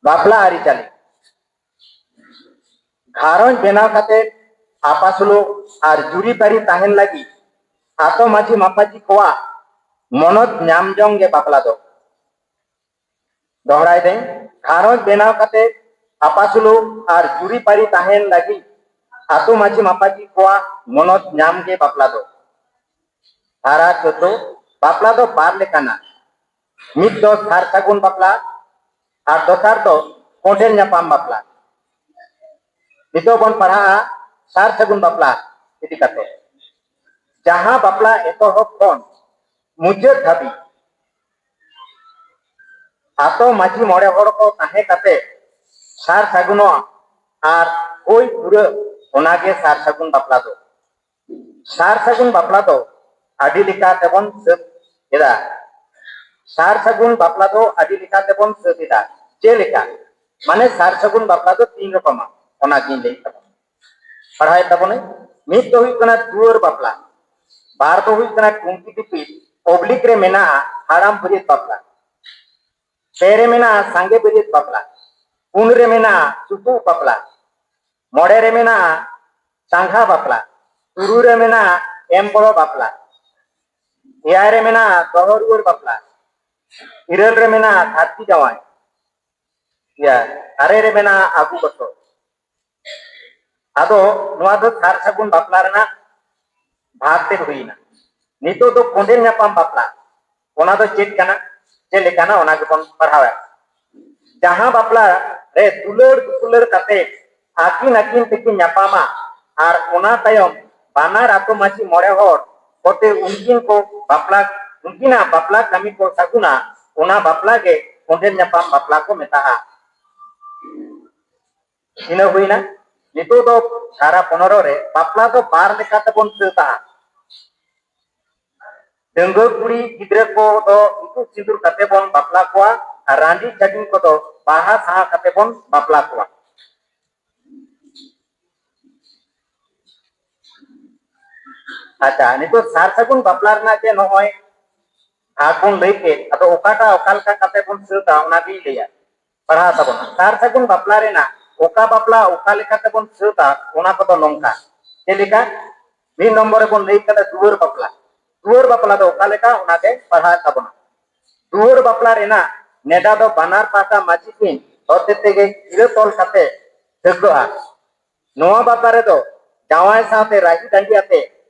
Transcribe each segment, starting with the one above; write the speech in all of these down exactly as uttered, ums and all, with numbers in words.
ᱵᱟᱯᱞᱟ ᱟᱹᱨᱤᱪᱟᱹᱞᱤ᱾ ᱜᱷᱟᱨᱚᱸᱡᱽ ᱵᱮᱱᱟᱣ ᱠᱟᱛᱮ ᱟᱯᱟᱥᱩᱞᱚᱜ ᱟᱨ ᱡᱩᱨᱤᱯᱟᱹᱨᱤ ᱛᱟᱦᱮᱱ ᱞᱟᱹᱜᱤᱫ ᱟᱛᱳ ᱢᱟᱹᱡᱷᱤ ᱢᱟᱯᱟᱡᱷᱤ ᱠᱚᱣᱟᱜ ᱢᱚᱱᱚᱛ ᱧᱟᱢ ᱡᱚᱝ ᱜᱮ ᱵᱟᱯᱞᱟ ᱫᱚ᱾ ᱫᱚᱦᱲᱟᱭ ᱫᱟᱹᱧ, ᱜᱷᱟᱨᱚᱸᱡᱽ ᱵᱮᱱᱟᱣ ᱠᱟᱛᱮ ᱟᱯᱟᱥᱩᱞᱚᱜ ᱟᱨ ᱡᱩᱨᱤᱯᱟᱹᱨᱤ ᱛᱟᱦᱮᱱ ᱞᱟᱹᱜᱤᱫ ᱟᱛᱳ ᱢᱟᱹᱡᱷᱤ ᱢᱟᱯᱟᱡᱷᱤ ᱠᱚᱣᱟᱜ ᱢᱚᱱᱚᱛ ᱧᱟᱢ ᱜᱮ ᱵᱟᱯᱞᱟ ᱫᱚ᱾ ᱫᱷᱟᱨᱟ ᱪᱳᱫᱽᱫᱳ, ᱵᱟᱯᱞᱟ ᱫᱚ ᱵᱟᱨ ᱞᱮᱠᱟᱱᱟ, ᱢᱤᱫ ᱫᱚ ᱥᱟᱨ ᱥᱟᱹᱜᱩᱱ ᱵᱟᱯᱞᱟ ᱟᱨ ᱫᱚᱥᱟᱨ ᱫᱚ ᱠᱚᱸᱰᱮᱞ ᱧᱟᱯᱟᱢ ᱵᱟᱯᱞᱟ᱾ ᱱᱤᱛᱚᱜ ᱵᱚᱱ ᱯᱟᱲᱦᱟᱜᱼᱟ ᱥᱟᱨ ᱥᱟᱹᱜᱩᱱ ᱵᱟᱯᱞᱟ ᱤᱫᱤ ᱠᱟᱛᱮ, ᱡᱟᱦᱟᱸ ᱵᱟᱯᱞᱟ ᱮᱛᱚᱦᱚᱵ ᱠᱷᱚᱱ ᱢᱩᱪᱟᱹᱫ ᱫᱷᱟᱹᱵᱤᱡ ᱟᱛᱳ ᱢᱟᱹᱡᱷᱤ ᱢᱚᱬᱮ ᱦᱚᱲ ᱠᱚ ᱛᱟᱦᱮᱸ ᱠᱟᱛᱮ ᱥᱟᱨ ᱥᱟᱹᱜᱩᱱᱚᱜᱼᱟ ᱟᱨ ᱦᱩᱭ ᱯᱩᱨᱟᱹᱜ, ᱚᱱᱟᱜᱮ ᱥᱟᱨ ᱥᱟᱹᱜᱩᱱ ᱵᱟᱯᱞᱟ ᱫᱚ᱾ ᱥᱟᱨ ᱥᱟᱹᱜᱩᱱ ᱵᱟᱯᱞᱟ ᱫᱚ ᱟᱹᱰᱤ ᱞᱮᱠᱟ ᱛᱮᱵᱚᱱ ᱥᱟᱹᱛ ᱮᱫᱟ᱾ ᱥᱟᱨ ᱥᱟᱹᱜᱩᱱ ᱵᱟᱯᱞᱟ ᱫᱚ ᱟᱹᱰᱤ ᱞᱮᱠᱟ ᱛᱮᱵᱚᱱ ᱥᱟᱹᱛ ᱮᱫᱟ᱾ ᱪᱮᱫ ᱞᱮᱠᱟ? ᱢᱟᱱᱮ ᱥᱟᱨ ᱥᱟᱹᱜᱩᱱ ᱵᱟᱯᱞᱟ ᱫᱚ ᱛᱤᱱ ᱨᱚᱠᱚᱢᱟ, ᱚᱱᱟᱜᱤᱧ ᱞᱟᱹᱭᱮᱫ ᱛᱟᱵᱚᱱᱟ᱾ ᱯᱟᱲᱦᱟᱣᱮᱫ ᱛᱟᱵᱚᱱᱟᱹᱧ, ᱢᱤᱫ ᱫᱚ ᱦᱩᱭᱩᱜ ᱠᱟᱱᱟ ᱫᱩᱣᱟᱹᱨ ᱵᱟᱯᱞᱟ, ᱵᱟᱨ ᱫᱚ ᱦᱩᱭᱩᱜ ᱠᱟᱱᱟ ᱴᱩᱝᱠᱤ ᱫᱤᱯᱤᱞ, ᱚᱵᱽᱞᱤᱠ ᱨᱮ ᱢᱮᱱᱟᱜᱼᱟ ᱦᱟᱲᱟᱢ ᱵᱟᱹᱨᱭᱟᱹᱛ ᱵᱟᱯᱞᱟ, ᱯᱮ ᱨᱮ ᱢᱮᱱᱟᱜᱼᱟ ᱥᱟᱸᱜᱮ ᱵᱟᱹᱨᱭᱟᱹᱛ ᱵᱟᱯᱞᱟ, ᱯᱩᱱ ᱨᱮ ᱢᱮᱱᱟᱜᱼᱟ ᱥᱩᱛᱩᱜ ᱵᱟᱯᱞᱟ, ᱢᱚᱬᱮ ᱨᱮ ᱢᱮᱱᱟᱜᱼᱟ ᱪᱟᱸᱜᱟ ᱵᱟᱯᱞᱟ, ᱛᱩᱨᱩᱭ ᱨᱮ ᱢᱮᱱᱟᱜᱼᱟ ᱮᱢ ᱵᱚᱲᱚ ᱵᱟᱯᱞᱟ, ᱮᱭᱟᱭ ᱨᱮ ᱢᱮᱱᱟᱜᱼᱟ ᱫᱚᱦᱚ ᱨᱩᱣᱟᱹᱲ ᱵᱟᱯᱞᱟ, ᱤᱨᱟᱹᱞ ᱨᱮ ᱢᱮᱱᱟᱜᱼᱟ ᱜᱷᱟᱹᱨᱫᱤ ᱡᱟᱶᱟᱭ, ᱤᱭᱟᱹ, ᱟᱨᱮ ᱨᱮ ᱢᱮᱱᱟᱜᱼᱟ ᱟᱹᱜᱩ ᱜᱚᱥᱚ᱾ ᱟᱫᱚ ᱱᱚᱣᱟ ᱫᱚ ᱥᱟᱨ ᱥᱟᱹᱜᱩᱱ ᱵᱟᱯᱞᱟ ᱨᱮᱱᱟᱜ ᱵᱷᱟᱜᱽ ᱛᱮ ᱦᱩᱭᱱᱟ᱾ ᱱᱤᱛᱚᱜ ᱫᱚ ᱠᱚᱸᱰᱮᱞ ᱧᱟᱯᱟᱢ ᱵᱟᱯᱞᱟ, ᱚᱱᱟ ᱫᱚ ᱪᱮᱫ ᱠᱟᱱᱟ, ᱪᱮᱫ ᱞᱮᱠᱟᱱᱟ, ᱚᱱᱟ ᱜᱮᱵᱚᱱ ᱯᱟᱲᱦᱟᱣᱟ᱾ ᱡᱟᱦᱟᱸ ᱵᱟᱯᱞᱟ ᱨᱮ ᱫᱩᱞᱟᱹᱲ ᱫᱩᱯᱩᱞᱟᱹᱲ ᱠᱟᱛᱮ ᱟᱹᱠᱤᱱ ᱟᱹᱠᱤᱱ ᱛᱮᱠᱤᱱ ᱧᱟᱯᱟᱢᱟ ᱟᱨ ᱚᱱᱟ ᱛᱟᱭᱚᱢ ᱵᱟᱱᱟᱨ ᱟᱛᱳ ᱢᱟᱹᱡᱷᱤ ᱢᱚᱬᱮ ᱦᱚᱲ ᱠᱚᱛᱮ ᱩᱱᱠᱤᱱ ᱠᱚ ᱵᱟᱯᱞᱟ, ᱩᱱᱠᱤᱱᱟᱜ ᱵᱟᱯᱞᱟ ᱠᱟᱹᱢᱤ ᱠᱚ ᱥᱟᱹᱜᱩᱱᱟ, ᱚᱱᱟ ᱵᱟᱯᱞᱟ ᱜᱮ ᱠᱚᱸᱰᱮᱞ ᱧᱟᱯᱟᱢ ᱵᱟᱯᱞᱟ ᱠᱚ ᱢᱮᱛᱟᱜᱼᱟ᱾ ᱤᱱᱟᱹ ᱦᱩᱭᱱᱟ᱾ ᱱᱤᱛᱚᱜ ᱫᱚ ᱫᱷᱟᱨᱟ ᱯᱚᱱᱮᱨᱚ ᱨᱮ ᱵᱟᱯᱞᱟ ᱫᱚ ᱵᱟᱨ ᱞᱮᱠᱟ ᱛᱮᱵᱚᱱ ᱥᱟᱹᱛᱟ᱾ ᱰᱟᱺᱜᱩᱣᱟᱹ ᱠᱩᱲᱤ ᱜᱤᱫᱽᱨᱟᱹ ᱠᱚᱫᱚ ᱤᱛᱩᱫ ᱥᱤᱸᱫᱩᱨ ᱠᱟᱛᱮ ᱵᱚᱱ ᱵᱟᱯᱞᱟ ᱠᱚᱣᱟ ᱟᱨ ᱨᱟᱺᱰᱤ ᱪᱷᱟᱹᱰᱣᱤ ᱠᱚᱫᱚ ᱵᱟᱦᱟ ᱥᱟᱦᱟ ᱠᱟᱛᱮ ᱵᱚᱱ ᱵᱟᱯᱞᱟ ᱠᱚᱣᱟ᱾ ᱟᱪᱪᱷᱟ, ᱱᱤᱛᱚᱜ ᱥᱟᱨ ᱥᱟᱹᱜᱩᱱ ᱵᱟᱯᱞᱟ ᱨᱮᱱᱟᱜ ᱡᱮ ᱱᱚᱜᱼᱚᱭ ᱵᱷᱟᱜᱽ ᱵᱚᱱ ᱞᱟᱹᱭ ᱠᱮᱫ, ᱟᱫᱚ ᱚᱠᱟᱴᱟᱜ ᱚᱠᱟ ᱞᱮᱠᱟ ᱠᱟᱛᱮ ᱵᱚᱱ ᱥᱟᱹᱛᱟ, ᱚᱱᱟᱜᱤᱧ ᱞᱟᱹᱭᱟ᱾ ᱯᱟᱲᱦᱟᱣ ᱛᱟᱵᱚᱱᱟ᱾ ᱥᱟᱨ ᱥᱟᱹᱜᱩᱱ ᱵᱟᱯᱞᱟ ᱨᱮᱱᱟᱜ ᱚᱠᱟ ᱵᱟᱯᱞᱟ ᱚᱠᱟ ᱞᱮᱠᱟ ᱛᱮᱵᱚᱱ ᱥᱟᱹᱛᱟ, ᱚᱱᱟ ᱠᱚᱫᱚ ᱱᱚᱝᱠᱟ᱾ ᱪᱮᱫ ᱞᱮᱠᱟ? ᱢᱤᱫ ᱱᱚᱢᱵᱚᱨ ᱨᱮᱵᱚᱱ ᱞᱟᱹᱭ ᱠᱟᱫᱟ ᱫᱩᱣᱟᱹᱨ ᱵᱟᱯᱞᱟ᱾ ᱫᱩᱣᱟᱹᱨ ᱵᱟᱯᱞᱟ ᱫᱚ ᱚᱠᱟ ᱞᱮᱠᱟ, ᱚᱱᱟᱜᱮ ᱯᱟᱲᱦᱟᱣ ᱛᱟᱵᱚᱱᱟ᱾ ᱫᱩᱣᱟᱹᱨ ᱵᱟᱯᱞᱟ ᱨᱮᱱᱟᱜ ᱱᱮᱰᱟ ᱫᱚ ᱵᱟᱱᱟᱨ ᱯᱟᱦᱴᱟ ᱢᱟᱹᱡᱷᱤ ᱠᱤᱱ ᱦᱚᱛᱮ ᱛᱮᱜᱮ ᱜᱤᱨᱟᱹ ᱛᱚᱞ ᱠᱟᱛᱮ ᱥᱟᱹᱛᱚᱜᱼᱟ᱾ ᱱᱚᱣᱟ ᱵᱟᱯᱞᱟ ᱨᱮᱫᱚ ᱡᱟᱶᱟᱭ ᱥᱟᱶᱛᱮ ᱨᱟᱹᱦᱤ ᱰᱟᱹᱦᱤ ᱟᱛᱮ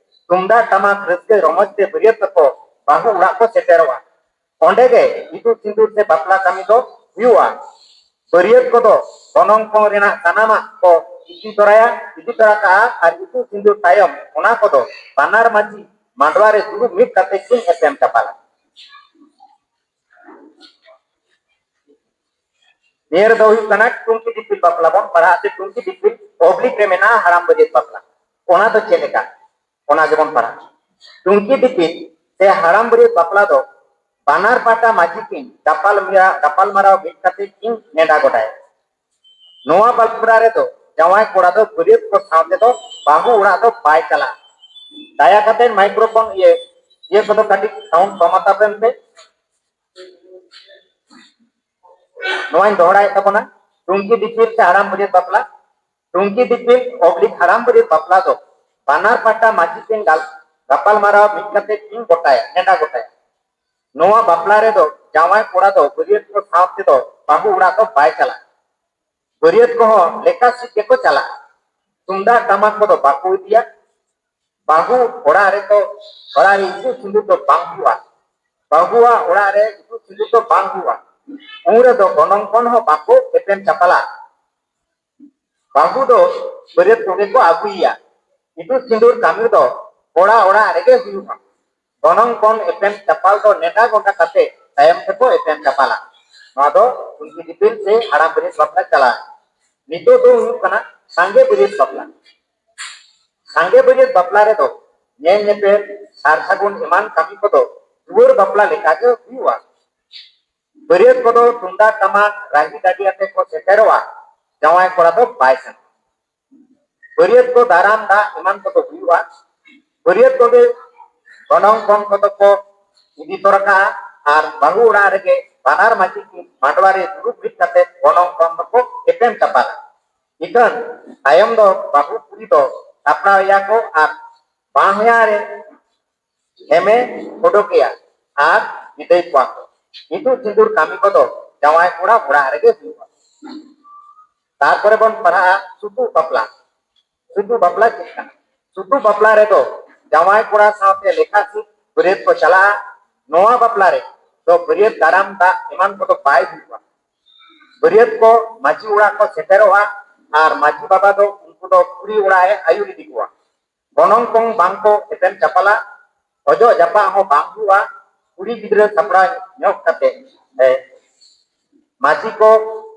ᱛᱩᱢᱫᱟᱜ ᱴᱟᱢᱟᱠ ᱨᱟᱹᱥᱠᱟᱹ ᱨᱚᱢᱚᱡᱽ ᱛᱮ ᱵᱟᱹᱨᱭᱟᱹᱛ ᱛᱟᱠᱚ ᱵᱟᱹᱦᱩ ᱚᱲᱟᱜ ᱠᱚ ᱥᱮᱴᱮᱨᱚᱜᱼᱟ᱾ ᱚᱸᱰᱮ ᱜᱮ ᱤᱛᱩᱫ ᱥᱤᱸᱫᱩᱨ ᱥᱮ ᱵᱟᱯᱞᱟ ᱠᱟᱹᱢᱤ ᱫᱚ ᱦᱩᱭᱩᱜᱼᱟ᱾ ᱵᱟᱹᱨᱭᱟᱹᱛ ᱠᱚᱫᱚ ᱜᱚᱱᱚᱝ ᱠᱚ ᱨᱮᱱᱟᱜ ᱥᱟᱱᱟᱢᱟᱜ ᱠᱚ ᱤᱫᱤ ᱛᱚᱨᱟᱭᱟ, ᱤᱫᱤ ᱛᱚᱨᱟ ᱠᱟᱜᱼᱟ ᱟᱨ ᱤᱛᱩᱫ ᱥᱤᱸᱫᱩᱨ ᱛᱟᱭᱚᱢ ᱚᱱᱟ ᱠᱚᱫᱚ ᱵᱟᱱᱟᱨ ᱢᱟᱹᱡᱷᱤ ᱢᱟᱰᱣᱟ ᱨᱮ ᱫᱩᱲᱩᱵ ᱢᱤᱫ ᱠᱟᱛᱮ ᱠᱤᱱ ᱮᱯᱮᱢ ᱪᱟᱯᱟᱞᱟ᱾ ᱱᱤᱭᱟᱹ ᱨᱮᱫᱚ ᱦᱩᱭᱩᱜ ᱠᱟᱱᱟ ᱴᱩᱝᱠᱤ ᱫᱤᱯᱤᱞ ᱵᱟᱯᱞᱟ ᱵᱚᱱ ᱯᱟᱲᱦᱟᱜ ᱛᱮ, ᱴᱩᱝᱠᱤ ᱫᱤᱯᱤᱞ ᱚᱵᱞᱤᱠ ᱨᱮ ᱢᱮᱱᱟᱜᱼᱟ ᱦᱟᱲᱟᱢ ᱵᱟᱹᱨᱭᱟᱹᱛ ᱵᱟᱯᱞᱟ᱾ ᱚᱱᱟ ᱫᱚ ᱪᱮᱫ ᱞᱮᱠᱟ? ᱚᱱᱟ ᱜᱮᱵᱚᱱ ᱯᱟᱲᱦᱟᱜᱼᱟ᱾ ᱴᱩᱝᱠᱤ ᱫᱤᱯᱤᱞ ᱥᱮ ᱦᱟᱲᱟᱢ ᱵᱟᱹᱨᱭᱟᱹᱛ ᱵᱟᱯᱞᱟ ᱫᱚ ᱵᱟᱱᱟᱨ ᱯᱟᱦᱴᱟ ᱢᱟᱹᱡᱷᱤ ᱠᱤᱱ ᱜᱟᱯᱟᱞ ᱢᱮᱭᱟ-, ᱜᱟᱯᱟᱞ ᱢᱟᱨᱟᱣ ᱢᱤᱫ ᱠᱟᱛᱮ ᱠᱤᱱ ᱱᱮᱰᱟ ᱜᱚᱴᱟᱭᱟ᱾ ᱱᱚᱣᱟ ᱵᱟᱯᱞᱟ ᱨᱮᱫᱚ ᱡᱟᱶᱟᱭ ᱠᱚᱲᱟ ᱫᱚ ᱵᱟᱹᱨᱭᱟᱹᱛ ᱠᱚ ᱥᱟᱶ ᱛᱮᱫᱚ ᱵᱟᱹᱦᱩ ᱚᱲᱟᱜ ᱫᱚ ᱵᱟᱭ ᱪᱟᱞᱟᱜᱼᱟ᱾ ᱫᱟᱭᱟ ᱠᱟᱛᱮ ᱢᱟᱭᱠᱨᱳᱯᱷᱳᱱ ᱤᱭᱟᱹ, ᱤᱭᱟᱹ ᱠᱚᱫᱚ ᱠᱟᱹᱴᱤᱡ ᱥᱟᱣᱩᱱᱰ ᱠᱚᱢᱟ ᱛᱟᱵᱮᱱ ᱯᱮ᱾ ᱱᱚᱣᱟᱧ ᱫᱚᱦᱲᱟᱭᱮᱫ ᱛᱟᱵᱚᱱᱟ, ᱴᱩᱝᱠᱤ ᱫᱤᱯᱤᱞ ᱥᱮ ᱦᱟᱲᱟᱢ ᱵᱟᱹᱨᱭᱟᱹᱛ ᱵᱟᱯᱞᱟ᱾ ᱴᱩᱝᱠᱤ ᱫᱤᱯᱤᱞ ᱚᱵᱞᱤᱠ ᱦᱟᱲᱟᱢ ᱵᱟᱹᱨᱭᱟᱹᱛ ᱵᱟᱯᱞᱟ ᱫᱚ ᱵᱟᱱᱟᱨ ᱯᱟᱦᱴᱟ ᱢᱟᱹᱡᱷᱤ ᱴᱷᱮᱱ ᱜᱟᱞ-, ᱜᱟᱯᱟᱞ ᱢᱟᱨᱟᱣ ᱢᱤᱫ ᱠᱟᱛᱮ ᱠᱤᱱ ᱜᱚᱴᱟᱭᱟ, ᱱᱮᱰᱟ ᱜᱚᱴᱟᱭᱟ᱾ ᱱᱚᱣᱟ ᱵᱟᱯᱞᱟ ᱨᱮᱫᱚ ᱡᱟᱶᱟᱭ ᱠᱚᱲᱟ ᱫᱚ ᱵᱟᱹᱨᱭᱟᱹᱛ ᱠᱚ ᱥᱟᱶ ᱛᱮᱫᱚ ᱵᱟᱹᱦᱩ ᱚᱲᱟᱜ ᱫᱚ ᱵᱟᱭ ᱪᱟᱞᱟᱜᱼᱟ᱾ ᱵᱟᱹᱨᱭᱟᱹᱛ ᱠᱚᱦᱚᱸ ᱞᱮᱠᱟ ᱥᱤᱫ ᱜᱮᱠᱚ ᱪᱟᱞᱟᱜᱼᱟ᱾ ᱛᱩᱢᱫᱟᱜ ᱴᱟᱢᱟᱠ ᱠᱚᱫᱚ ᱵᱟᱠᱚ ᱤᱫᱤᱭᱟ᱾ ᱵᱟᱹᱦᱩ ᱚᱲᱟᱜ ᱨᱮᱫᱚ, ᱚᱲᱟᱜ ᱨᱮ ᱤᱛᱩᱫ ᱥᱤᱸᱫᱩᱨ ᱫᱚ ᱵᱟᱝ ᱦᱩᱭᱩᱜᱼᱟ᱾ ᱵᱟᱹᱦᱩᱣᱟᱜ ᱚᱲᱟᱜ ᱨᱮ ᱤᱛᱩᱫ ᱥᱤᱸᱫᱩᱨ ᱫᱚ ᱵᱟᱝ ᱦᱩᱭᱩᱜᱼᱟ᱾ ᱩᱱ ᱨᱮᱫᱚ ᱜᱚᱱᱚᱝ ᱯᱚᱱ ᱦᱚᱸ ᱵᱟᱠᱚ ᱮᱯᱮᱢ ᱪᱟᱯᱟᱞᱟ᱾ ᱵᱟᱹᱦᱩ ᱫᱚ ᱵᱟᱹᱨᱭᱟᱹᱛ ᱠᱚᱜᱮ ᱠᱚ ᱟᱹᱜᱩᱭᱮᱭᱟ᱾ ᱤᱛᱩᱫ ᱥᱤᱸᱫᱩᱨ ᱠᱟᱹᱢᱤ ᱫᱚ ᱠᱚᱲᱟ ᱚᱲᱟᱜ ᱨᱮᱜᱮ ᱦᱩᱭᱩᱜᱼᱟ᱾ ᱜᱚᱱᱚᱝ ᱯᱚᱱ ᱮᱯᱮᱢ ᱪᱟᱯᱟᱞ ᱫᱚ ᱱᱮᱰᱟ ᱜᱚᱴᱟ ᱠᱟᱛᱮ ᱛᱟᱭᱚᱢ ᱛᱮᱠᱚ ᱮᱯᱮᱢ ᱪᱟᱯᱟᱞᱟ᱾ ᱱᱚᱣᱟ ᱫᱚ ᱴᱩᱝᱠᱤ ᱫᱤᱯᱤᱞ ᱥᱮ ᱦᱟᱲᱟᱢ ᱵᱟᱹᱨᱭᱟᱹᱛ ᱵᱟᱯᱞᱟ ᱪᱟᱞᱟᱜᱼᱟ᱾ ᱱᱤᱛᱚᱜ ᱫᱚ ᱦᱩᱭᱩᱜ ᱠᱟᱱᱟ ᱥᱟᱸᱜᱮ ᱵᱟᱹᱨᱭᱟᱹᱛ ᱵᱟᱯᱞᱟ᱾ ᱥᱟᱸᱜᱮ ᱵᱟᱹᱨᱭᱟᱹᱛ ᱵᱟᱯᱞᱟ ᱨᱮᱫᱚ ᱧᱮᱞ ᱧᱮᱯᱮᱞ, ᱥᱟᱨ ᱥᱟᱹᱜᱩᱱ ᱮᱢᱟᱱ ᱠᱟᱹᱢᱤ ᱠᱚᱫᱚ ᱫᱩᱣᱟᱹᱨ ᱵᱟᱯᱞᱟ ᱞᱮᱠᱟᱜᱮ ᱦᱩᱭᱩᱜᱼᱟ᱾ ᱵᱟᱹᱨᱭᱟᱹᱛ ᱠᱚᱫᱚ ᱛᱩᱢᱫᱟᱜ ᱴᱟᱢᱟᱠ ᱨᱟᱹᱦᱤ ᱰᱟᱹᱰᱤ ᱟᱛᱮ ᱠᱚ ᱥᱮᱴᱮᱨᱚᱜᱼᱟ᱾ ᱡᱟᱶᱟᱭ ᱠᱚᱲᱟ ᱫᱚ ᱵᱟᱭ ᱥᱮᱱᱚᱜᱼᱟ᱾ ᱵᱟᱹᱨᱭᱟᱹᱛ ᱠᱚ ᱫᱟᱨᱟᱢ ᱫᱟᱜ ᱮᱢᱟᱱ ᱠᱚᱫᱚ ᱦᱩᱭᱩᱜᱼᱟ᱾ ᱵᱟᱹᱨᱭᱟᱹᱛ ᱠᱚᱜᱮ ᱜᱚᱱᱚᱝ ᱯᱚᱱ ᱠᱚᱫᱚ ᱠᱚ ᱤᱫᱤ ᱛᱚᱨᱟ ᱠᱟᱜᱼᱟ ᱟᱨ ᱵᱟᱹᱦᱩ ᱚᱲᱟᱜ ᱨᱮᱜᱮ ᱵᱟᱱᱟᱨ ᱢᱟᱹᱡᱷᱤ ᱠᱤᱱ ᱢᱟᱰᱣᱟ ᱨᱮ ᱫᱩᱲᱩᱵ ᱢᱤᱫ ᱠᱟᱛᱮ ᱜᱚᱱᱚᱝ ᱠᱚ ᱮᱯᱮᱢ ᱪᱟᱯᱟᱞᱟ᱾ ᱤᱠᱷᱟᱹᱱ ᱛᱟᱭᱚᱢ ᱫᱚ ᱵᱟᱹᱦᱩ ᱠᱩᱲᱤ ᱫᱚ ᱥᱟᱯᱲᱟᱣ ᱮᱭᱟ ᱠᱚ ᱟᱨ ᱵᱟᱦᱧᱟᱨᱮ ᱮᱢᱮ ᱚᱰᱚᱠᱮᱭᱟ ᱟᱨ ᱵᱤᱫᱟᱹᱭ ᱠᱚᱣᱟ ᱠᱚ᱾ ᱤᱛᱩᱫ ᱥᱤᱸᱫᱩᱨ ᱠᱟᱹᱢᱤ ᱠᱚᱫᱚ ᱡᱟᱶᱟᱭ ᱠᱚᱲᱟ ᱚᱲᱟᱜ ᱨᱮᱜᱮ ᱦᱩᱭᱩᱜᱼᱟ᱾ ᱛᱟᱨᱯᱚᱨᱮ ᱵᱚᱱ ᱯᱟᱲᱦᱟᱜᱼᱟ ᱥᱩᱛᱩᱜ ᱵᱟᱯᱞᱟ᱾ ᱥᱩᱛᱩᱜ ᱵᱟᱯᱞᱟ ᱪᱮᱫ ᱠᱟᱱᱟ? ᱥᱩᱛᱩᱜ ᱵᱟᱯᱞᱟ ᱨᱮᱫᱚ ᱡᱟᱶᱟᱭ ᱠᱚᱲᱟ ᱥᱟᱶᱛᱮ ᱞᱮᱠᱷᱟ ᱥᱤᱫ ᱵᱟᱹᱨᱭᱟᱹᱛ ᱠᱚ ᱪᱟᱞᱟᱜᱼᱟ᱾ ᱱᱚᱣᱟ ᱵᱟᱯᱞᱟ ᱨᱮ ᱫᱚ ᱵᱟᱹᱨᱭᱟᱹᱛ ᱫᱟᱨᱟᱢ ᱫᱟᱜ ᱮᱢᱟᱱ ᱠᱚᱫᱚ ᱵᱟᱭ ᱦᱩᱭᱩᱜᱼᱟ᱾ ᱵᱟᱹᱨᱭᱟᱹᱛ ᱠᱚ ᱢᱟᱹᱡᱷᱤ ᱚᱲᱟᱜ ᱠᱚ ᱥᱮᱴᱮᱨᱚᱜᱼᱟ ᱟᱨ ᱢᱟᱹᱡᱷᱤ ᱵᱟᱵᱟ ᱫᱚ ᱩᱱᱠᱩ ᱫᱚ ᱠᱩᱲᱤ ᱚᱲᱟᱜ ᱮ ᱟᱹᱭᱩᱨ ᱤᱫᱤ ᱠᱚᱣᱟ᱾ ᱜᱚᱱᱚᱝ ᱠᱚ ᱵᱟᱝ ᱠᱚ ᱮᱯᱮᱢ ᱪᱟᱯᱟᱞᱟ, ᱚᱡᱚᱜ ᱡᱟᱯᱟᱜ ᱦᱚᱸ ᱵᱟᱝ ᱦᱩᱭᱩᱜᱼᱟ᱾ ᱠᱩᱲᱤ ᱜᱤᱫᱽᱨᱟᱹ ᱥᱟᱯᱲᱟᱣ ᱧᱚᱜ ᱠᱟᱛᱮ ᱮ, ᱢᱟᱹᱡᱷᱤ ᱠᱚ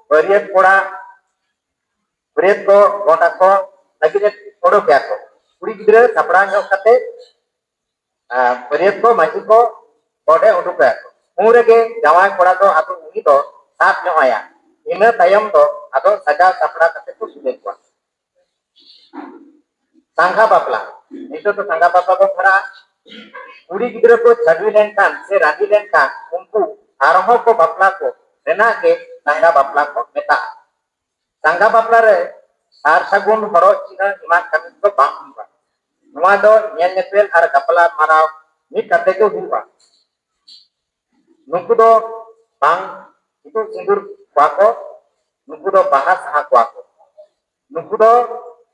ᱵᱟᱹᱨᱭᱟᱹᱛ ᱠᱚᱲᱟ ᱵᱟᱹᱨᱭᱟᱹᱛ ᱠᱚ ᱜᱚᱰᱟ ᱠᱚ ᱞᱟᱹᱜᱤᱫ ᱮ ᱚᱰᱚᱠᱮᱭᱟ ᱠᱚ᱾ ᱠᱩᱲᱤ ᱜᱤᱫᱽᱨᱟᱹ ᱥᱟᱯᱲᱟᱣ ᱧᱚᱜ ᱠᱟᱛᱮ ᱟᱨ ᱵᱟᱹᱨᱭᱟᱹᱛ ᱠᱚ ᱢᱟᱹᱡᱷᱤ ᱠᱚ ᱜᱚᱰ ᱮ ᱩᱰᱩᱠᱟ᱾ ᱩᱱ ᱨᱮᱜᱮ ᱡᱟᱶᱟᱭ ᱠᱚᱲᱟ ᱫᱚ ᱟᱫᱚ ᱩᱱᱤ ᱫᱚ ᱥᱟᱵ ᱧᱚᱜ ᱟᱭᱟ᱾ ᱤᱱᱟᱹ ᱛᱟᱭᱚᱢ ᱫᱚ ᱟᱫᱚ ᱥᱟᱡᱟᱣ ᱥᱟᱯᱲᱟᱣ ᱠᱟᱛᱮ ᱠᱚ ᱥᱩᱞᱟᱹᱭ ᱠᱚᱣᱟ᱾ ᱥᱟᱸᱜᱷᱟ ᱵᱟᱯᱞᱟ᱾ ᱱᱤᱛᱚᱜ ᱫᱚ ᱥᱟᱸᱜᱷᱟ ᱵᱟᱯᱞᱟ ᱵᱚᱱ ᱯᱟᱲᱦᱟᱜᱼᱟ᱾ ᱠᱩᱲᱤ ᱜᱤᱫᱽᱨᱟᱹ ᱠᱚ ᱪᱷᱟᱹᱰᱣᱤ ᱞᱮᱱᱠᱷᱟᱱ ᱥᱮ ᱨᱟᱺᱰᱤ ᱞᱮᱱᱠᱷᱟᱱ ᱩᱱᱠᱩ ᱟᱨᱦᱚᱸ ᱠᱚ ᱵᱟᱯᱞᱟ ᱠᱚ ᱨᱮᱱᱟᱜ ᱜᱮ ᱥᱟᱸᱜᱷᱟ ᱵᱟᱯᱞᱟ ᱠᱚ ᱢᱮᱛᱟᱜᱼᱟ᱾ ᱥᱟᱸᱜᱷᱟ ᱵᱟᱯᱞᱟ ᱨᱮ ᱥᱟᱨ ᱥᱟᱹᱜᱩᱱ ᱦᱚᱨᱚᱜ ᱪᱤᱱᱦᱟᱹ ᱮᱢᱟᱱ ᱠᱟᱹᱢᱤ ᱠᱚ ᱵᱟᱝ ᱦᱩᱭᱩᱜᱼᱟ᱾ ᱱᱚᱣᱟ ᱫᱚ ᱧᱮᱞ ᱧᱮᱯᱮᱞ ᱟᱨ ᱜᱟᱯᱟᱞ ᱢᱟᱨᱟᱣ ᱢᱤᱫ ᱠᱟᱛᱮ ᱜᱮ ᱦᱩᱭᱩᱜᱼᱟ᱾ ᱱᱩᱠᱩ ᱫᱚ ᱵᱟᱝ ᱤᱛᱩᱫ ᱥᱤᱸᱫᱩᱨ ᱠᱚᱣᱟ ᱠᱚ, ᱱᱩᱠᱩ ᱫᱚ ᱵᱟᱦᱟ ᱥᱟᱦᱟ ᱠᱚᱣᱟ ᱠᱚ᱾ ᱱᱩᱠᱩ ᱫᱚ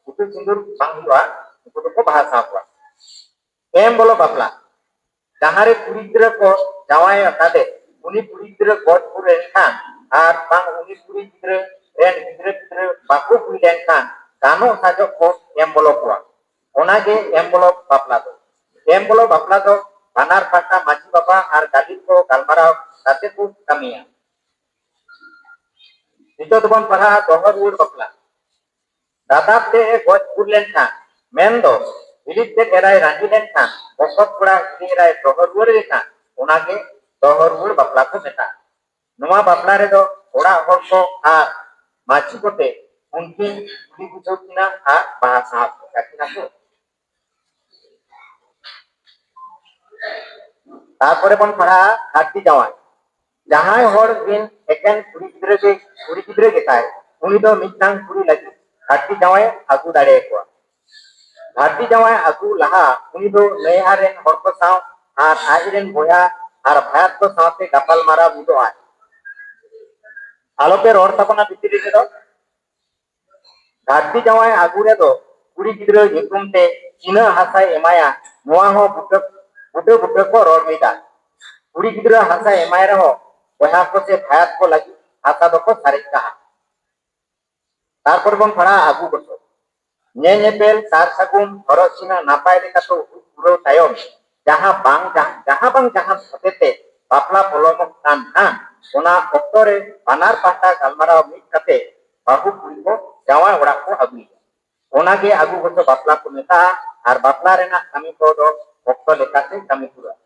ᱤᱛᱩᱫ ᱥᱤᱸᱫᱩᱨ ᱵᱟᱝ ᱦᱩᱭᱩᱜᱼᱟ, ᱱᱩᱠᱩ ᱫᱚᱠᱚ ᱵᱟᱦᱟ ᱥᱟᱦᱟ ᱠᱚᱣᱟ᱾ ᱮᱢ ᱵᱚᱞᱚ ᱵᱟᱯᱞᱟ, ᱡᱟᱦᱟᱸ ᱨᱮ ᱠᱩᱲᱤ ᱜᱤᱫᱽᱨᱟᱹ ᱠᱚ ᱡᱟᱶᱟᱭ ᱟᱠᱟᱫᱮ, ᱩᱱᱤ ᱠᱩᱲᱤ ᱜᱤᱫᱽᱨᱟᱹ ᱜᱚᱡ ᱜᱩᱨ ᱞᱮᱱᱠᱷᱟᱱ ᱟᱨ ᱵᱟᱝ ᱩᱱᱤ ᱠᱩᱲᱤ ᱜᱤᱫᱽᱨᱟᱹ ᱨᱮᱱ ᱜᱤᱫᱽᱨᱟᱹ ᱯᱤᱫᱽᱨᱟᱹ ᱵᱟᱠᱚ ᱦᱩᱭ ᱞᱮᱱᱠᱷᱟᱱ ᱜᱟᱱᱚᱜ ᱥᱟᱡᱚᱜ ᱠᱚ ᱮᱢ ᱵᱚᱞᱚ ᱠᱚᱣᱟ᱾ ᱚᱱᱟᱜᱮ ᱮᱢ ᱵᱚᱞᱚ ᱵᱟᱯᱞᱟ ᱫᱚ᱾ ᱮᱢ ᱵᱚᱞᱚ ᱵᱟᱯᱞᱟ ᱫᱚ ᱵᱟᱱᱟᱨ ᱯᱟᱦᱴᱟ ᱢᱟᱹᱡᱷᱤ ᱵᱟᱵᱟ ᱟᱨ ᱜᱟᱹᱞᱤᱢ ᱠᱚ ᱜᱟᱞᱢᱟᱨᱟᱣ ᱠᱟᱛᱮ ᱠᱚ ᱠᱟᱹᱢᱤᱭᱟ᱾ ᱱᱤᱛᱚᱜ ᱫᱚᱵᱚᱱ ᱯᱟᱲᱦᱟᱜᱼᱟ ᱫᱚᱦᱚ ᱨᱩᱣᱟᱹᱲ ᱵᱟᱯᱞᱟ᱾ ᱫᱟᱫᱟ ᱛᱮᱫ ᱮ ᱜᱚᱡ ᱜᱩᱨ ᱞᱮᱱᱠᱷᱟᱱ, ᱢᱮᱱᱫᱚ ᱦᱤᱞᱤ ᱛᱮᱫ ᱮᱨᱟᱭ ᱨᱟᱺᱰᱤ ᱞᱮᱱᱠᱷᱟᱱ, ᱵᱚᱥᱚᱛ ᱠᱚᱲᱟ ᱦᱤᱞᱤ ᱮᱨᱟᱭ ᱫᱚᱦᱚ ᱨᱩᱣᱟᱹᱲ ᱞᱮᱠᱷᱟᱱ, ᱚᱱᱟᱜᱮ ᱫᱚᱦᱚ ᱨᱩᱣᱟᱹᱲ ᱵᱟᱯᱞᱟ ᱠᱚ ᱢᱮᱛᱟᱜᱼᱟ᱾ ᱱᱚᱣᱟ ᱵᱟᱯᱞᱟ ᱨᱮᱫᱚ ᱚᱲᱟᱜ ᱦᱚᱲ ᱠᱚ ᱟᱨ ᱢᱟᱹᱡᱷᱤ ᱠᱚᱛᱮ ᱩᱱᱠᱤᱱ ᱠᱩᱞᱤ ᱵᱩᱡᱷᱟᱹᱣ ᱠᱤᱱᱟ ᱟᱨ ᱵᱟᱦᱟ ᱥᱟᱶ ᱠᱤᱱᱟ ᱠᱚ᱾ ᱛᱟᱨᱯᱚᱨᱮ ᱵᱚᱱ ᱯᱟᱲᱦᱟᱜᱼᱟ ᱜᱷᱟᱹᱴᱤ ᱡᱟᱶᱟᱭ᱾ ᱡᱟᱦᱟᱸᱭ ᱦᱚᱲ ᱨᱤᱱ ᱮᱠᱮᱱ ᱠᱩᱲᱤ ᱜᱤᱫᱽᱨᱟᱹ ᱜᱮ, ᱠᱩᱲᱤ ᱜᱤᱫᱽᱨᱟᱹ ᱜᱮᱛᱟᱭ, ᱩᱱᱤ ᱫᱚ ᱢᱤᱫᱴᱟᱝ ᱠᱩᱲᱤ ᱞᱟᱹᱜᱤᱫ ᱜᱷᱟᱹᱴᱛᱤ ᱡᱟᱶᱟᱭ ᱟᱹᱜᱩ ᱫᱟᱲᱮᱭᱟᱠᱚᱣᱟ᱾ ᱜᱷᱟᱹᱴᱛᱤ ᱡᱟᱶᱟᱭ ᱟᱹᱜᱩ ᱞᱟᱦᱟ ᱩᱱᱤ ᱫᱚ ᱱᱟᱹᱭᱦᱟᱹᱨ ᱨᱮᱱ ᱦᱚᱲ ᱠᱚ ᱥᱟᱶ ᱟᱨ ᱟᱡ ᱨᱮᱱ ᱵᱚᱭᱦᱟ ᱟᱨ ᱵᱷᱟᱭᱟᱛ ᱠᱚ ᱥᱟᱶᱛᱮ ᱜᱟᱯᱟᱞ ᱢᱟᱨᱟᱣ ᱢᱤᱫᱚᱜ ᱟᱭ᱾ ᱟᱞᱚᱯᱮ ᱨᱚᱲ ᱛᱟᱵᱚᱱᱟ ᱵᱷᱤᱛᱨᱤ ᱨᱮᱫᱚ᱾ ᱜᱷᱟᱹᱴᱛᱤ ᱡᱟᱶᱟᱭ ᱟᱹᱜᱩ ᱨᱮᱫᱚ ᱠᱩᱲᱤ ᱜᱤᱫᱽᱨᱟᱹ ᱧᱩᱛᱩᱢ ᱛᱮ ᱛᱤᱱᱟᱹᱜ ᱦᱟᱥᱟᱭ ᱮᱢᱟᱭᱟ, ᱱᱚᱣᱟ ᱦᱚᱸ ᱵᱩᱴᱟᱹ, ᱵᱩᱴᱟᱹ, ᱵᱩᱴᱟᱹ ᱠᱚ ᱨᱚᱲ ᱢᱤᱫᱟ᱾ ᱠᱩᱲᱤ ᱜᱤᱫᱽᱨᱟᱹ ᱦᱟᱥᱟᱭ ᱮᱢᱟᱭ ᱨᱮᱦᱚᱸ ᱵᱚᱭᱦᱟ ᱠᱚ ᱥᱮ ᱵᱷᱟᱭᱟᱛ ᱠᱚ ᱞᱟᱹᱜᱤᱫ ᱦᱟᱥᱟ ᱫᱚᱠᱚ ᱥᱟᱨᱮᱡ ᱠᱟᱜᱼᱟ᱾ ᱛᱟᱨᱯᱚᱨ ᱵᱚᱱ ᱯᱟᱲᱦᱟᱜᱼᱟ ᱟᱹᱜᱩ ᱜᱚᱥᱚ᱾ ᱧᱮ ᱧᱮᱯᱮᱞ, ᱥᱟᱨ ᱥᱟᱹᱜᱩᱱ, ᱦᱚᱨᱚᱜ ᱪᱤᱱᱦᱟᱹ ᱱᱟᱯᱟᱭ ᱞᱮᱠᱟᱛᱮ ᱦᱩᱭ ᱯᱩᱨᱟᱹᱣ ᱛᱟᱭᱚᱢ, ᱡᱟᱦᱟᱸ ᱵᱟᱝ ᱡᱟᱦᱟᱸ, ᱡᱟᱦᱟᱸ ᱵᱟᱝ ᱡᱟᱦᱟᱸ ᱦᱚᱛᱮᱛᱮ ᱵᱟᱯᱞᱟ ᱯᱚᱞᱚᱢᱚᱜ ᱠᱟᱱ ᱠᱷᱟᱱ, ᱚᱱᱟ ᱚᱠᱛᱚ ᱨᱮ ᱵᱟᱱᱟᱨ ᱯᱟᱦᱴᱟ ᱜᱟᱞᱢᱟᱨᱟᱣ ᱢᱤᱫ ᱠᱟᱛᱮ ᱵᱟᱹᱦᱩ ᱠᱩᱲᱤ ᱠᱚ ᱡᱟᱶᱟᱭ ᱚᱲᱟᱜ ᱠᱚ ᱟᱹᱜᱩᱭᱮᱭᱟ᱾ ᱚᱱᱟᱜᱮ ᱟᱹᱜᱩ ᱜᱚᱥᱚ ᱵᱟᱯᱞᱟ ᱠᱚ ᱢᱮᱛᱟᱜᱼᱟ᱾ ᱟᱨ ᱵᱟᱯᱞᱟ ᱨᱮᱱᱟᱜ ᱠᱟᱹᱢᱤ ᱠᱚᱫᱚ ᱚᱠᱛᱚ ᱞᱮᱠᱟᱛᱮ ᱠᱟᱹᱢᱤ ᱯᱩᱨᱟᱹᱜᱼᱟ᱾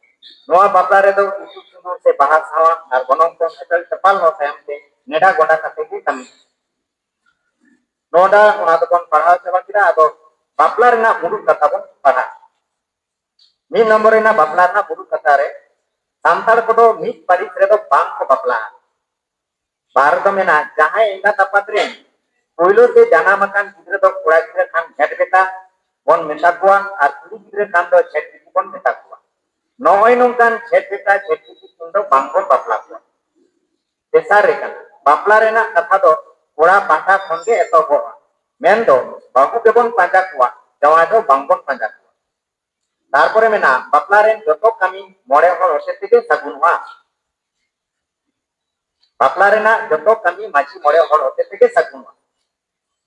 ᱱᱚᱣᱟ ᱵᱟᱯᱞᱟ ᱨᱮᱫᱚ ᱤᱛᱩᱫ ᱥᱤᱸᱫᱩᱨ ᱥᱮ ᱵᱟᱦᱟ ᱥᱟᱶᱟ ᱟᱨ ᱜᱚᱱᱚᱝ ᱯᱚᱱ ᱮᱯᱮᱞ ᱪᱟᱯᱟᱞ ᱦᱚᱸ ᱛᱟᱭᱚᱢ ᱛᱮ ᱱᱮᱰᱟ ᱜᱚᱸᱰᱟ ᱠᱟᱛᱮ ᱜᱮ ᱠᱟᱹᱢᱤ᱾ ᱱᱚᱰᱟ ᱚᱱᱟ ᱫᱚᱵᱚᱱ ᱯᱟᱲᱦᱟᱣ ᱪᱟᱵᱟ ᱠᱮᱫᱟ᱾ ᱟᱫᱚ ᱵᱟᱯᱞᱟ ᱨᱮᱱᱟᱜ ᱢᱩᱲᱩᱫ ᱠᱟᱛᱷᱟ ᱵᱚᱱ ᱯᱟᱲᱦᱟᱜᱼᱟ᱾ ᱢᱤᱫ ᱱᱚᱢᱵᱚᱨ ᱨᱮᱱᱟᱜ ᱵᱟᱯᱞᱟ ᱨᱮᱱᱟᱜ ᱢᱩᱲᱩᱫ ᱠᱟᱛᱷᱟ ᱨᱮ, ᱥᱟᱱᱛᱟᱲ ᱠᱚᱫᱚ ᱢᱤᱫ ᱯᱟᱹᱨᱤᱥ ᱨᱮᱫᱚ ᱵᱟᱝ ᱠᱚ ᱵᱟᱯᱞᱟᱜᱼᱟ᱾ ᱵᱟᱨ ᱫᱚ ᱢᱮᱱᱟᱜᱼᱟ, ᱡᱟᱦᱟᱸᱭ ᱮᱸᱜᱟᱛ ᱟᱯᱟᱛ ᱨᱮᱱ ᱯᱳᱭᱞᱳ ᱛᱮ ᱡᱟᱱᱟᱢ ᱟᱠᱟᱱ ᱜᱤᱫᱽᱨᱟᱹ ᱫᱚ ᱠᱚᱲᱟ ᱜᱤᱫᱽᱨᱟᱹ ᱠᱷᱟᱱ ᱡᱷᱮᱸᱴ ᱵᱮᱴᱟ ᱵᱚᱱ ᱢᱮᱛᱟ ᱠᱚᱣᱟ ᱟᱨ ᱠᱩᱲᱤ ᱜᱤᱫᱽᱨᱟᱹ ᱠᱷᱟᱱ ᱫᱚ ᱡᱷᱮᱸᱴ ᱵᱤᱴᱤ ᱵᱚᱱ ᱢᱮᱛᱟ ᱠᱚᱣᱟ᱾ ᱱᱚᱜᱼᱚᱭ ᱱᱚᱝᱠᱟᱱ ᱡᱷᱮᱸᱴ ᱵᱮᱴᱟ ᱡᱷᱮᱸᱴ ᱵᱤᱴᱤ ᱠᱤᱱ ᱫᱚ ᱵᱟᱝ ᱵᱚᱱ ᱵᱟᱯᱞᱟ ᱠᱚᱣᱟ᱾ ᱛᱮᱥᱟᱨ ᱨᱮ ᱠᱟᱱᱟ, ᱵᱟᱯᱞᱟ ᱨᱮᱱᱟᱜ ᱠᱟᱛᱷᱟ ᱫᱚ ᱠᱚᱲᱟ ᱯᱟᱦᱴᱟ ᱠᱷᱚᱱ ᱜᱮ ᱮᱛᱚᱦᱚᱵᱚᱜᱼᱟ, ᱢᱮᱱᱫᱚ ᱵᱟᱹᱦᱩ ᱜᱮᱵᱚᱱ ᱯᱟᱸᱡᱟ ᱠᱚᱣᱟ, ᱡᱟᱶᱟᱭ ᱫᱚ ᱵᱟᱝ ᱵᱚᱱ ᱯᱟᱸᱡᱟ ᱠᱚᱣᱟ᱾ ᱛᱟᱨᱯᱚᱨᱮ ᱢᱮᱱᱟᱜᱼᱟ, ᱵᱟᱯᱞᱟ ᱨᱮᱱ ᱡᱚᱛᱚ ᱠᱟᱹᱢᱤ ᱢᱚᱬᱮ ᱦᱚᱲ ᱦᱚᱛᱮ ᱛᱮᱜᱮ ᱥᱟᱹᱜᱩᱱᱚᱜᱼᱟ᱾ ᱵᱟᱯᱞᱟ ᱨᱮᱱᱟᱜ ᱡᱚᱛᱚ ᱠᱟᱹᱢᱤ ᱢᱟᱹᱡᱷᱤ ᱢᱚᱬᱮ ᱦᱚᱲ ᱦᱚᱛᱮ ᱛᱮᱜᱮ ᱥᱟᱹᱜᱩᱱᱚᱜᱼᱟ᱾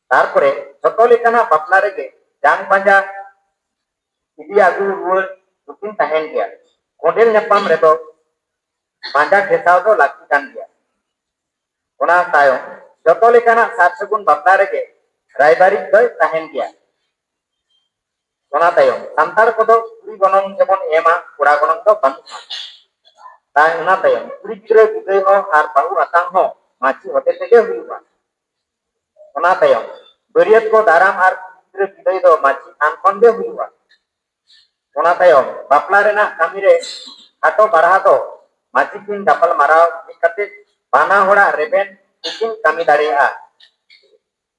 ᱛᱟᱨᱯᱚᱨᱮ ᱡᱚᱛᱚ ᱞᱮᱠᱟᱱᱟᱜ ᱵᱟᱯᱞᱟ ᱨᱮᱜᱮ ᱡᱟᱝ ᱯᱟᱸᱡᱟ, ᱤᱫᱤ ᱟᱹᱜᱩ ᱨᱩᱣᱟᱹᱲ ᱫᱚᱠᱤᱱ ᱛᱟᱦᱮᱱ ᱜᱮᱭᱟ᱾ ᱠᱚᱸᱰᱮᱞ ᱧᱟᱯᱟᱢ ᱨᱮᱫᱚ ᱯᱟᱸᱡᱟ ᱴᱷᱮᱥᱟᱣ ᱫᱚ ᱞᱟᱹᱠᱛᱤ ᱠᱟᱱ ᱜᱮᱭᱟ᱾ ᱚᱱᱟ ᱛᱟᱭᱚᱢ ᱡᱚᱛᱚ ᱞᱮᱠᱟᱱᱟᱜ ᱥᱟᱨ ᱥᱟᱹᱜᱩᱱ ᱵᱟᱯᱞᱟ ᱨᱮᱜᱮ ᱨᱟᱭᱵᱟᱨᱤᱡ ᱫᱚᱭ ᱛᱟᱦᱮᱱ ᱜᱮᱭᱟ᱾ ᱚᱱᱟ ᱛᱟᱭᱚᱢ ᱥᱟᱱᱛᱟᱲ ᱠᱚᱫᱚ ᱠᱩᱲᱤ ᱜᱚᱱᱚᱝ ᱜᱮᱵᱚᱱ ᱮᱢᱟ, ᱠᱚᱲᱟ ᱜᱚᱱᱚᱝ ᱫᱚ ᱵᱟᱹᱱᱩᱜᱼᱟ᱾ ᱛᱟᱭ ᱚᱱᱟ ᱛᱟᱭᱚᱢ ᱠᱩᱲᱤ ᱜᱤᱫᱽᱨᱟᱹ ᱵᱤᱫᱟᱹᱭ ᱦᱚᱸ ᱟᱨ ᱵᱟᱹᱦᱩ ᱟᱛᱟᱝ ᱦᱚᱸ ᱢᱟᱹᱡᱷᱤ ᱦᱚᱛᱮ ᱛᱮᱜᱮ ᱦᱩᱭᱩᱜᱼᱟ᱾ ᱚᱱᱟ ᱛᱟᱭᱚᱢ ᱵᱟᱹᱨᱭᱟᱹᱛ ᱠᱚ ᱫᱟᱨᱟᱢ ᱟᱨ ᱠᱩᱲᱤ ᱜᱤᱫᱽᱨᱟᱹ ᱵᱤᱫᱟᱹᱭ ᱫᱚ ᱢᱟᱹᱡᱷᱤ ᱛᱷᱟᱱ ᱠᱷᱚᱱ ᱜᱮ ᱦᱩᱭᱩᱜᱼᱟ᱾ ᱚᱱᱟ ᱛᱟᱭᱚᱢ ᱵᱟᱯᱞᱟ ᱨᱮᱱᱟᱜ ᱠᱟᱹᱢᱤ ᱨᱮ ᱠᱷᱟᱴᱚ ᱵᱟᱲᱦᱟ ᱫᱚ ᱢᱟᱹᱡᱷᱤ ᱠᱤᱱ ᱜᱟᱯᱟᱞ ᱢᱟᱨᱟᱣ ᱢᱤᱫ ᱠᱟᱛᱮ ᱵᱟᱱᱟ ᱦᱚᱲᱟᱜ ᱨᱮᱵᱮᱱ ᱛᱮᱠᱤᱱ ᱠᱟᱹᱢᱤ ᱫᱟᱲᱮᱭᱟᱜᱼᱟ᱾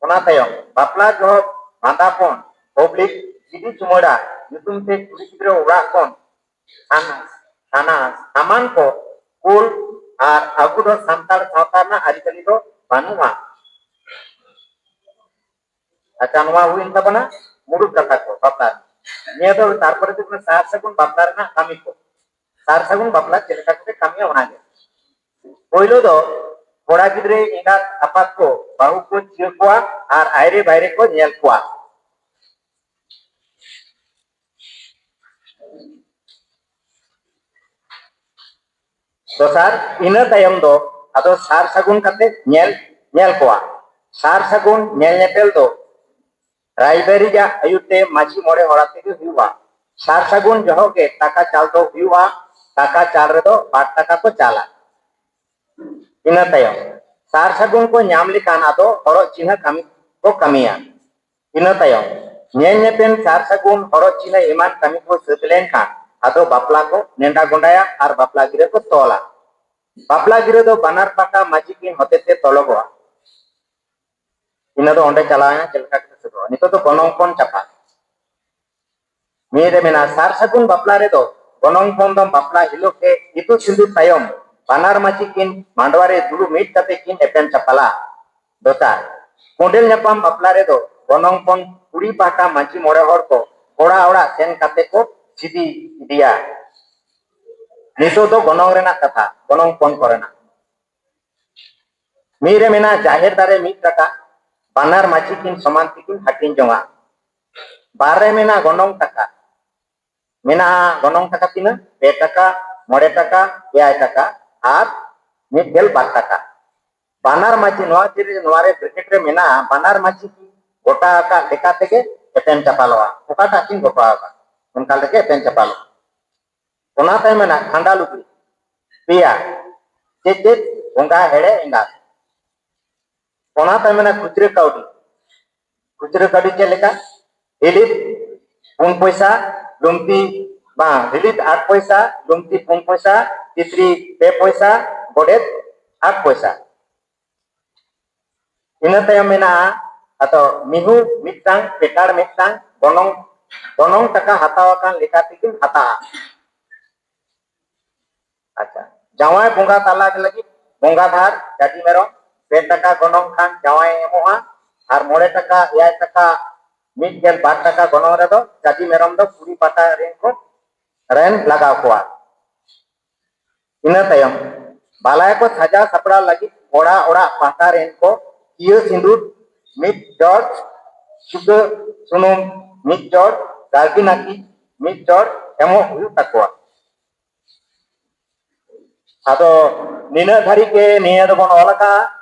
ᱚᱱᱟ ᱛᱟᱭᱚᱢ ᱵᱟᱯᱞᱟ ᱡᱚᱦᱚᱜ ᱵᱷᱟᱫᱟᱯᱚᱱ ᱯᱚᱵᱽᱞᱤᱠ ᱡᱤᱫᱤ ᱪᱩᱢᱟᱹᱲᱟ ᱧᱩᱛᱩᱢ ᱛᱮ ᱠᱩᱲᱤ ᱜᱤᱫᱽᱨᱟᱹ ᱚᱲᱟᱜ ᱠᱷᱚᱱ ᱥᱟᱱ-, ᱥᱟᱱᱟ-, ᱥᱟᱢᱟᱱ ᱠᱚ ᱠᱩᱞ ᱟᱨ ᱟᱹᱜᱩ ᱫᱚ ᱥᱟᱱᱛᱟᱲ ᱥᱟᱶᱛᱟ ᱨᱮᱱᱟᱜ ᱟᱹᱨᱤᱪᱟᱹᱞᱤ ᱫᱚ ᱵᱟᱹᱱᱩᱜᱼᱟ᱾ ᱟᱪᱪᱷᱟ, ᱱᱚᱣᱟ ᱦᱩᱭᱮᱱ ᱛᱟᱵᱚᱱᱟ ᱢᱩᱲᱩᱫ ᱠᱟᱛᱷᱟ ᱠᱚ ᱵᱟᱯᱞᱟ ᱨᱮᱱᱟᱜ᱾ ᱱᱤᱭᱟᱹ ᱫᱚ ᱛᱟᱨᱯᱚᱨᱮ ᱫᱚ ᱦᱩᱭᱩᱜ ᱠᱟᱱᱟ ᱥᱟᱨ ᱥᱟᱹᱜᱩᱱ ᱵᱟᱯᱞᱟ ᱨᱮᱱᱟᱜ ᱠᱟᱹᱢᱤ ᱠᱚ᱾ ᱥᱟᱨ ᱥᱟᱹᱜᱩᱱ ᱵᱟᱯᱞᱟ ᱪᱮᱫ ᱞᱮᱠᱟ ᱠᱟᱛᱮ ᱠᱟᱹᱢᱤᱭᱟ ᱚᱱᱟᱜᱮ᱾ ᱯᱳᱭᱞᱳ ᱫᱚ ᱠᱚᱲᱟ ᱜᱤᱫᱽᱨᱟᱹ ᱮᱸᱜᱟᱛ ᱟᱯᱟᱛ ᱠᱚ ᱵᱟᱹᱦᱩ ᱠᱚ ᱪᱤᱭᱟᱹ ᱠᱚᱣᱟ ᱟᱨ ᱟᱭᱨᱮ ᱵᱟᱭᱨᱮ ᱠᱚ ᱧᱮᱞ ᱠᱚᱣᱟ᱾ ᱫᱚᱥᱟᱨ, ᱤᱱᱟᱹ ᱛᱟᱭᱚᱢ ᱫᱚ ᱟᱫᱚ ᱥᱟᱨ ᱥᱟᱹᱜᱩᱱ ᱠᱟᱛᱮ ᱧᱮᱞ, ᱧᱮᱞ ᱠᱚᱣᱟ᱾ ᱥᱟᱨ ᱥᱟᱹᱜᱩᱱ ᱧᱮᱞ ᱧᱮᱯᱮᱞ ᱫᱚ ᱨᱟᱭᱵᱟᱨᱤᱡᱟᱜ ᱟᱹᱭᱩᱨ ᱛᱮ ᱢᱟᱹᱡᱷᱤ ᱢᱚᱬᱮ ᱦᱚᱲ ᱟᱛᱮ ᱜᱮ ᱦᱩᱭᱩᱜᱼᱟ᱾ ᱥᱟᱨ ᱥᱟᱹᱜᱩᱱ ᱡᱚᱦᱚᱜ ᱜᱮ ᱴᱟᱠᱟ ᱪᱟᱞ ᱫᱚ ᱦᱩᱭᱩᱜᱼᱟ᱾ ᱴᱟᱠᱟ ᱪᱟᱞ ᱨᱮᱫᱚ ᱵᱟᱨ ᱴᱟᱠᱟ ᱠᱚ ᱪᱟᱞᱟ᱾ ᱤᱱᱟᱹ ᱛᱟᱭᱚᱢ ᱥᱟᱨ ᱥᱟᱹᱜᱩᱱ ᱠᱚ ᱧᱟᱢ ᱞᱮᱠᱷᱟᱱ ᱟᱫᱚ ᱦᱚᱨᱚᱜ ᱪᱤᱱᱦᱟᱹ ᱠᱟᱹᱢᱤ ᱠᱚ ᱠᱟᱹᱢᱤᱭᱟ᱾ ᱤᱱᱟᱹ ᱛᱟᱭᱚᱢ ᱧᱮᱞ ᱧᱮᱯᱮᱞ ᱥᱟᱨ ᱥᱟᱹᱜᱩᱱ ᱦᱚᱨᱚᱜ ᱪᱤᱱᱦᱟᱹ ᱮᱢᱟᱱ ᱠᱟᱹᱢᱤ ᱠᱚ ᱥᱟᱹᱛ ᱞᱮᱱᱠᱷᱟᱱ ᱟᱫᱚ ᱵᱟᱯᱞᱟ ᱠᱚ ᱱᱮᱰᱟ ᱜᱚᱸᱰᱟᱭᱟ ᱟᱨ ᱵᱟᱯᱞᱟ ᱜᱤᱨᱟᱹ ᱠᱚ ᱛᱚᱞᱟ᱾ ᱵᱟᱯᱞᱟ ᱜᱤᱨᱟᱹ ᱫᱚ ᱵᱟᱱᱟᱨ ᱯᱟᱦᱴᱟ ᱢᱟᱹᱡᱷᱤ ᱠᱤᱱ ᱦᱚᱛᱮᱛᱮ ᱛᱚᱞᱚᱜᱚᱜᱼᱟ᱾ ᱤᱱᱟᱹ ᱫᱚ ᱚᱸᱰᱮ ᱪᱟᱞᱟᱣᱮᱱᱟ, ᱪᱮᱫ ᱞᱮᱠᱟ ᱠᱟᱛᱮ ᱥᱟᱹᱛᱚᱜᱼᱟ᱾ ᱱᱤᱛᱚᱜ ᱫᱚ ᱜᱚᱱᱚᱝ ᱯᱚᱱ ᱪᱟᱯᱟᱫ᱾ ᱢᱤᱫ ᱨᱮ ᱢᱮᱱᱟᱜᱼᱟ, ᱥᱟᱨ ᱥᱟᱹᱜᱩᱱ ᱵᱟᱯᱞᱟ ᱨᱮᱫᱚ ᱜᱚᱱᱚᱝ ᱯᱚᱱ ᱫᱚ ᱵᱟᱯᱞᱟ ᱦᱤᱞᱳᱜ ᱜᱮ ᱤᱛᱩᱫ ᱥᱤᱸᱫᱩᱨ ᱛᱟᱭᱚᱢ ᱵᱟᱱᱟᱨ ᱢᱟᱹᱡᱷᱤ ᱠᱤᱱ ᱢᱟᱰᱣᱟ ᱨᱮ ᱫᱩᱲᱩᱵ ᱢᱤᱫ ᱠᱟᱛᱮ ᱠᱤᱱ ᱮᱯᱮᱢ ᱪᱟᱯᱟᱞᱟ᱾ ᱫᱚᱥᱟᱨ, ᱠᱚᱸᱰᱮᱞ ᱧᱟᱯᱟᱢ ᱵᱟᱯᱞᱟ ᱨᱮᱫᱚ ᱜᱚᱱᱚᱝ ᱯᱚᱱ ᱠᱩᱲᱤ ᱯᱟᱦᱴᱟ ᱢᱟᱹᱡᱷᱤ ᱢᱚᱬᱮ ᱦᱚᱲ ᱠᱚ ᱠᱚᱲᱟ ᱚᱲᱟᱜ ᱥᱮᱱ ᱠᱟᱛᱮ ᱠᱚ ᱥᱤᱫᱤ ᱤᱫᱤᱭᱟ᱾ ᱱᱤᱛᱚᱜ ᱫᱚ ᱜᱚᱱᱚᱝ ᱨᱮᱱᱟᱜ ᱠᱟᱛᱷᱟ, ᱜᱚᱱᱚᱝ ᱯᱚᱱ ᱠᱚᱨᱮᱱᱟᱜ᱾ ᱢᱤᱫ ᱨᱮ ᱢᱮᱱᱟᱜᱼᱟ ᱡᱟᱦᱮᱨ ᱫᱟᱨᱮ ᱢᱤᱫ ᱴᱟᱠᱟ, ᱵᱟᱱᱟᱨ ᱢᱟᱹᱡᱷᱤ ᱠᱤᱱ ᱥᱚᱢᱟᱱ ᱛᱮᱠᱤᱱ ᱦᱟᱹᱴᱤᱧ ᱡᱚᱝᱟ᱾ ᱵᱟᱨ ᱨᱮ ᱢᱮᱱᱟᱜᱼᱟ ᱜᱚᱱᱚᱝ ᱴᱟᱠᱟ᱾ ᱢᱮᱱᱟᱜᱼᱟ ᱜᱚᱱᱚᱝ ᱴᱟᱠᱟ ᱛᱤᱱᱟᱹᱜ? ᱯᱮ ᱴᱟᱠᱟ, ᱢᱚᱬᱮ ᱴᱟᱠᱟ, ᱮᱭᱟᱭ ᱴᱟᱠᱟ ᱟᱨ ᱢᱤᱫ ᱜᱮᱞ ᱵᱟᱨ ᱴᱟᱠᱟ᱾ ᱵᱟᱱᱟᱨ ᱢᱟᱹᱡᱷᱤ, ᱱᱚᱣᱟ ᱛᱤᱨᱮ, ᱱᱚᱣᱟ ᱨᱮ ᱵᱨᱮᱠᱮᱴ ᱨᱮ ᱢᱮᱱᱟᱜᱼᱟ, ᱵᱟᱱᱟᱨ ᱢᱟᱹᱡᱷᱤ ᱠᱤᱱ ᱜᱚᱴᱟ ᱟᱠᱟᱫ ᱞᱮᱠᱟ ᱛᱮᱜᱮ ᱮᱯᱮᱢ ᱪᱟᱯᱟᱞᱚᱜᱼᱟ, ᱚᱠᱟᱴᱟᱜ ᱠᱤᱱ ᱜᱚᱴᱟ ᱟᱠᱟᱫ ᱚᱱᱠᱟ ᱞᱮᱠᱟ ᱮᱯᱮᱢ ᱪᱟᱯᱟᱞᱚᱜᱼᱟ᱾ ᱚᱱᱟ ᱛᱟᱭᱚᱢ ᱢᱮᱱᱟᱜᱼᱟ ᱠᱷᱟᱸᱰᱟ ᱞᱩᱜᱽᱲᱤ ᱯᱮᱭᱟ, ᱪᱮᱫ ᱪᱮᱫ? ᱵᱚᱸᱜᱟ, ᱦᱮᱲᱮ, ᱮᱸᱜᱟᱛ᱾ ᱚᱱᱟ ᱛᱟᱭᱚᱢ ᱢᱮᱱᱟᱜᱼᱟ ᱠᱷᱩᱪᱨᱟᱹ ᱠᱟᱹᱣᱰᱤ᱾ ᱠᱷᱩᱪᱨᱟᱹ ᱠᱟᱹᱣᱰᱤ ᱪᱮᱫ ᱞᱮᱠᱟ? ᱦᱤᱞᱤᱯ, ᱯᱩᱱ ᱯᱚᱭᱥᱟ, ᱞᱩᱢᱯᱤ, ᱵᱟᱝ, ᱦᱤᱞᱤᱛ ᱟᱴ ᱯᱚᱭᱥᱟ, ᱞᱩᱢᱛᱤ ᱯᱩᱱ ᱯᱚᱭᱥᱟ, ᱛᱤᱛᱨᱤ ᱯᱮ ᱯᱚᱭᱥᱟ, ᱜᱚᱰᱮᱛ ᱟᱴ ᱯᱚᱭᱥᱟ᱾ ᱤᱱᱟᱹ ᱛᱟᱭᱚᱢ ᱢᱮᱱᱟᱜᱼᱟ, ᱟᱫᱚ ᱢᱤᱦᱩ ᱢᱤᱫᱴᱟᱝ, ᱯᱮᱴᱟᱲ ᱢᱤᱫᱴᱟᱝ, ᱜᱚᱱᱚᱝ, ᱜᱚᱱᱚᱝ ᱴᱟᱠᱟ ᱦᱟᱛᱟᱣ ᱟᱠᱟᱱ ᱞᱮᱠᱟ ᱛᱮᱜᱮᱢ ᱦᱟᱛᱟᱜᱼᱟ᱾ ᱟᱪᱪᱷᱟ, ᱡᱟᱶᱟᱭ ᱵᱚᱸᱜᱟ ᱛᱟᱞᱟ ᱞᱟᱹᱜᱤᱫ ᱵᱚᱸᱜᱟ ᱫᱷᱟᱨ ᱡᱟᱹᱰᱤ ᱢᱮᱨᱚᱢ ᱯᱮ ᱴᱟᱠᱟ ᱜᱚᱱᱚᱝ ᱠᱷᱟᱱ ᱡᱟᱶᱟᱭᱮ ᱮᱢᱚᱜᱼᱟ, ᱟᱨ ᱢᱚᱬᱮ ᱴᱟᱠᱟ, ᱮᱭᱟᱭ ᱴᱟᱠᱟ, ᱢᱤᱫ ᱜᱮᱞ ᱵᱟᱨ ᱴᱟᱠᱟ ᱜᱚᱱᱚᱝ ᱨᱮᱫᱚ ᱡᱟᱹᱰᱤ ᱢᱮᱨᱚᱢ ᱫᱚ ᱠᱩᱲᱤ ᱯᱟᱦᱴᱟ ᱨᱮᱱ ᱠᱚ, ᱨᱮᱱ ᱞᱟᱜᱟᱣ ᱠᱚᱣᱟ᱾ ᱤᱱᱟᱹ ᱛᱟᱭᱚᱢ ᱵᱟᱞᱟᱭᱟ ᱠᱚ ᱥᱟᱡᱟᱣ ᱥᱟᱯᱲᱟᱣ ᱞᱟᱹᱜᱤᱫ ᱠᱚᱲᱟ ᱚᱲᱟᱜ ᱯᱟᱦᱴᱟ ᱨᱮᱱ ᱠᱚ ᱠᱤᱭᱟᱹ ᱥᱤᱸᱫᱩᱨ ᱢᱤᱫ ᱡᱚᱲ, ᱪᱩᱠᱟᱹ ᱥᱩᱱᱩᱢ ᱢᱤᱫ ᱡᱚᱲ, ᱫᱟᱨᱵᱤ ᱱᱟᱹᱠᱤ ᱢᱤᱫ ᱡᱚᱲ ᱮᱢᱚᱜ ᱦᱩᱭᱩᱜ ᱛᱟᱠᱚᱣᱟ᱾ ᱟᱫᱚ ᱱᱤᱱᱟᱹᱜ ᱫᱷᱟᱹᱨᱤᱡ ᱜᱮ ᱱᱤᱭᱟᱹ ᱫᱚᱵᱚᱱ ᱚᱞ ᱟᱠᱟᱫᱼᱟ᱾